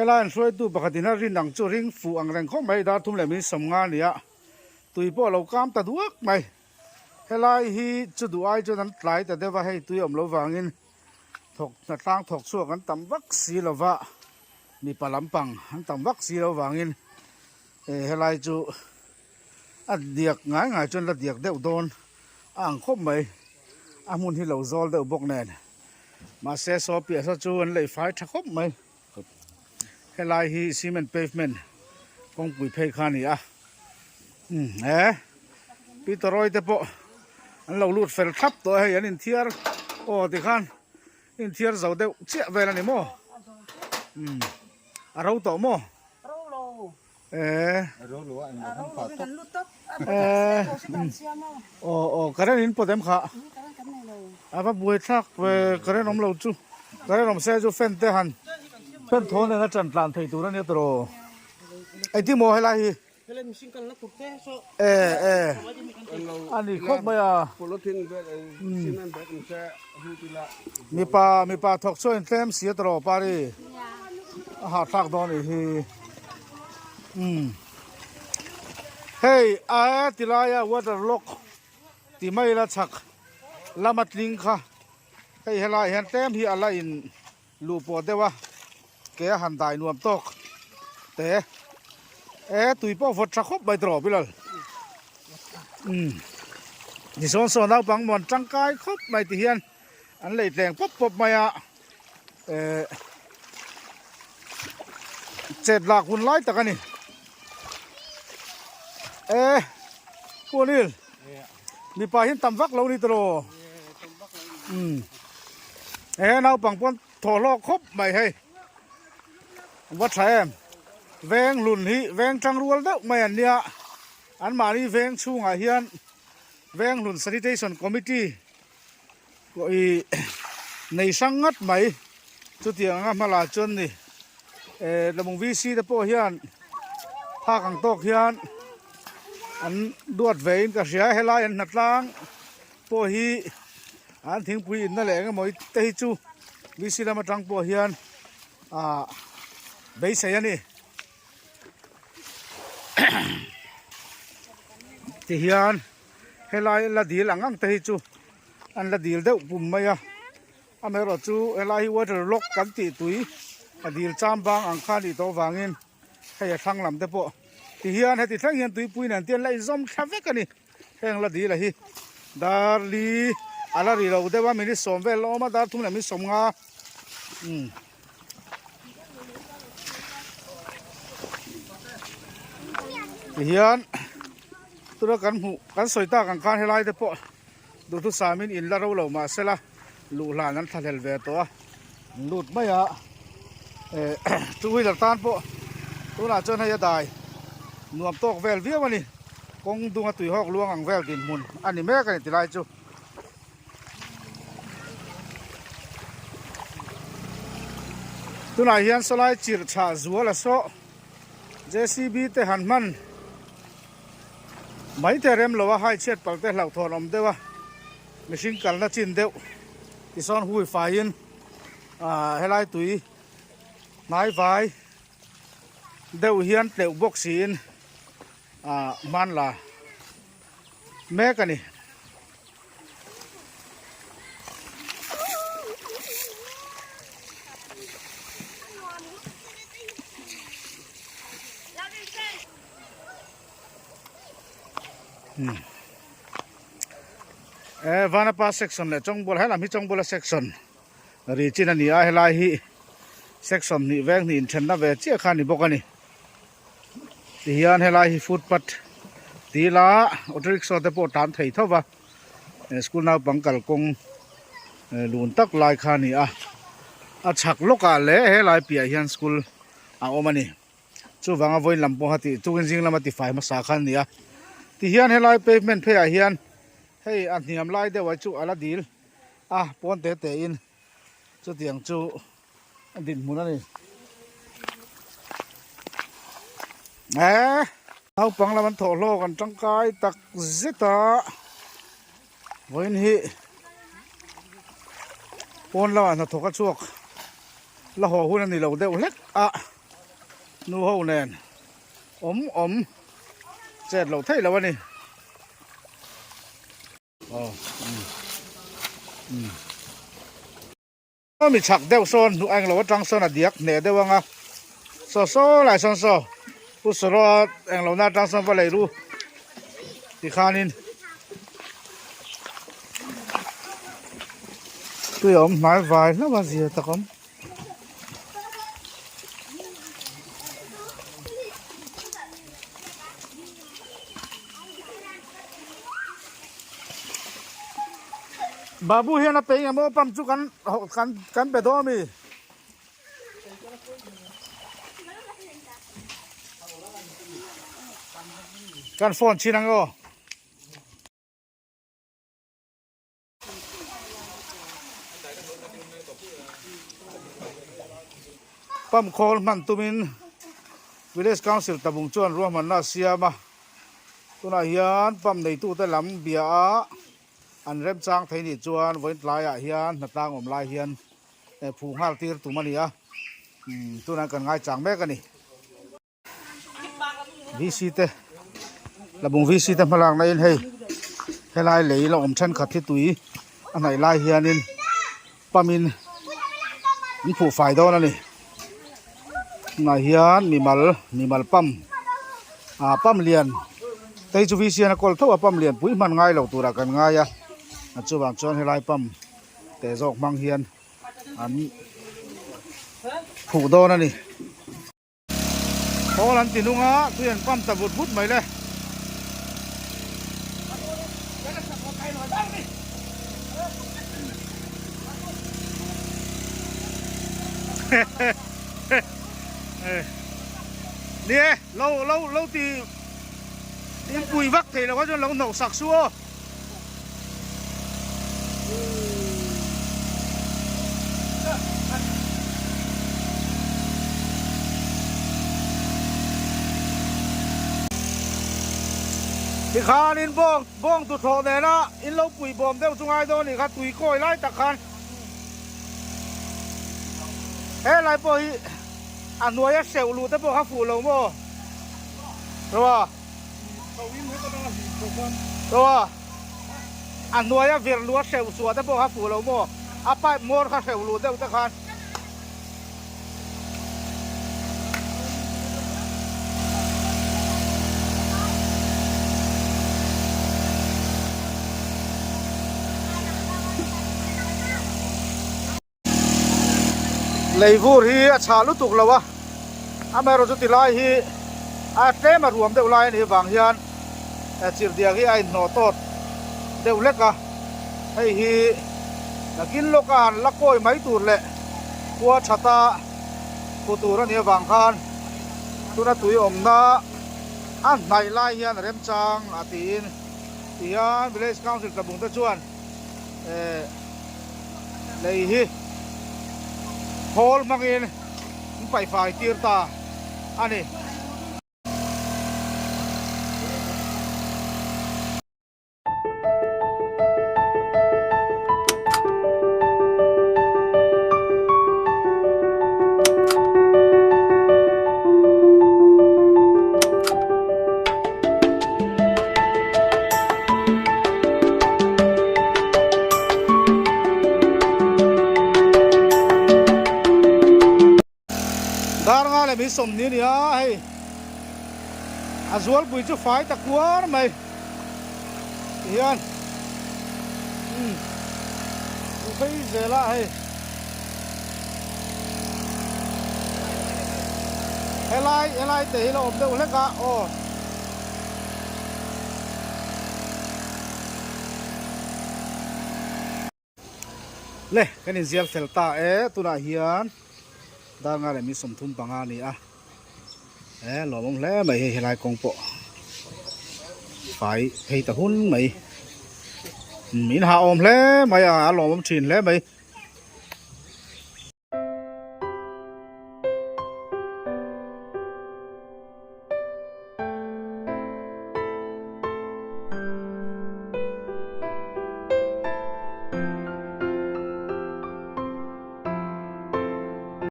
Helai an hruaitu pakhatin a rin ang chu ring fuh ang reng khawp mai, dar thum leh min 50 a ni a, tui pawh a lo kam ta duak mai. Helai hi chu duh ai chuan an tlai ta deuh a, hei tui awm lo vangin thawk hnatlang thawk chhuak an tam vak si lo va, mipa lampang an tam vak si lo vangin helai chu a diak ngai ngai chuan la diak deuh dawn a ang khawp mai, a hmun hi lo zawl deuh bawk nen mahse saw piah saw chu an lei fai tha khawp mai helai hi cement pavement kawngpui phei kha a ni a umm he pi tawrawi te pawh an lo lut fel thlap tawh a hei an inthiar aw tikhan inthiar zo deuh chiah vel a ni maw umm a ro tawh maw. Eh. Eh. Aw aw current in pawt em kha. A va buai thlak ve current awm lo chu. Current awm se chu fan te han fan thaw nen a tan tlan thei tur a nia tawh. Engtin maw helai hi. Eh eh. A ni khawp mai a. Mipa mipa thawk chuan in tlem si a tawh pari. A hahthlak dawn nih hi. Umm. Hei a ti laia water lock ti mai la chhak lama tling kha hei helaiah hian tlem hi a la in luh pawh deuh a ke a han dai nuam tawk te e tui pawh vawt tha khawp mai tawh bilal umm ni sawn sawn naupang muan tangkai khawp mai ti hian an lei tleng pawp pawp mai a eh chet lak hun lai tak a ni e puanil mipa hian tam vak lo ni tawh umm he naupang pawn thaw hlawk khawp mai hei va tha em veng hlun hi veng tang rual deuh mai an nia an mahni veng chhungah hian veng hlun sanitation committee Pawh i nei hrang ngat mai chutiang anga hma lah chuan ni eh lamung VC te pawh hian phak ang tawk hian an duat ve in ka hria helai an hnatlang pawh hi an thingpui inna leh eng emaw te hi chu VC lam atang pawh hian ah beisei a ni tihian. Helai la dil ang ang te hi chu an la dil deuh pum mai a, amaherawh chu helai hi water lock kan tih tui a dil cham bang ang kha a nih tawh vangin hei a thlang lam te pawh ti hian heti thleng hian tuipui nen te an la inzawm thla vek a ni, heng la dil a hi dar li a la ri lo deuh a minute sawm vel la awm a dar thum leh minute 50 umm. Tihian tuna kan hmuh kan sawi tak ang khan helai te pawh duhthusam in in la ro lo mahsela luh hlan an thlahlel ve tawh a an lut mai a eh two wheeler tan pawh tunah chuan hei a dai nuam tawk vel viau a ni kawng dunga tuihawk luang ang vel dinhmun a ni mek a ni tilai chu. Tunah hian sawlai chirh chhah zual a sawh JCB te han hman mai te rem lo a hai chhiat pal te hlauhthawn awm deuh a mihring kalna chin deuh tisawn hui faiin ah helai tui hnai vai deuh hian tleuh bawk siin ah hman la mek a ni. Eh Vanapa section leh Chawngbawla helam hi Chawngbawla section ri chin a ni a helai hi section hnih veng hnih inthenna ve chiah kha a ni bawk a ni. Tihian helai hi footpath ti ila auto rickshaw te pawh tan thei tho va school naupang kalkawng lun tak lai kha a ni a a chhak lawkah leh helai piah hian school a awm a ni chuvanga vawiin lam pawh a tih tukin zing lama tifai hmasa kha a ni a tihian helai pavement pheiah hian hei a hniam lai deuh ah chu a la dil a pawn te te in chutiang chu. A dinhmun a ni. Eh, naupang lam an thawh hlawk an tangkai tak zet a. Vawiin hi pawn lamah hnathawk a chhuak la haw hun a ni lo deuh hlek a. Nu ho nen awm awm chet loh theih loh a ni. Aw umm umm. Mi chhak deuh sawn hnuh englo atang sawn a diak hneh deuh ang a saw saw lai sawn saw pu sawraw englo na atang sawn va lei ru tikhanin tui a awm hnai vai hlauh a zia tak awm. Babu hian a peih emaw pump chu kan kan kan be dawn ami? Kan phone chin ang aw. Pump khawl hman tumin Village Council tabung chuan ruahmanna a siam a, tunah hian pump neitute lam bia a an remchang thei nih chuan vawiin tlaiah hian hnatlang awm lai hian phu nghal tir tum a ni a, tunah kan ngaichang mek a ni. VC te Labung VC te hmalak na in hei helai lei la awm thenkhat hi tui a hnaih lai hianin pump in an phuh fai dawn a ni tunah hian mimal mimal pump ah pump lian te hi chu VC hian a kawl tho a pump lian pui hman ngai lo turah kan ngai a chuvang chuan helai pump te zawk hmang hian an phuh dawn a ni. Khawl an ti nung a, tui an pump ta vut vut mai le. Ni e, lo lo lo ti in pui vak thei lo kha chuan lo hnawh sak su aw. Tikhanin bawng bawng tuthlawh nena in lo pui bawm deuh chu ngai dawn anih kha tui kawi lai tak khan helai pawh hi a hnuaia hreuh luh te pawh kha fuh lo maw rawh. Chaw a hnuaia vir lu a hreuh suah te pawh kha fuh lo maw? A pipe hmawr kha hreuh luh deuh te khan. Leivur hi a chhah lutuk lo a, amaherawh chu tilai hi a tlem a ruam deuh lai a nih avang hian chirhdiak hi a inhnawh tawt deuh hlek a, hei hi nakin lawka han la kawi mai tur leh khua thata fu tur a nih avang khan tuna tui awmna a hnaih lai hian remchang a tiin tihian village council tlabung te chuan eh lei hi khawl hmangin an paihfai tir ta a ni. Dar nga leh min sawmni a ni a hei a zualpui chu fai ta kuar mai tihian umm phei zel a hei. Helai helai te hi la awm deuh hlek a aw. Le kan inzial fel ta e tunah hian dar nga leh mi 35 a ni a e lawmawm hle mai hei helai kawng pawh fai phei ta hun mai in hah awm hle mai a a lawmawm thin hle mai.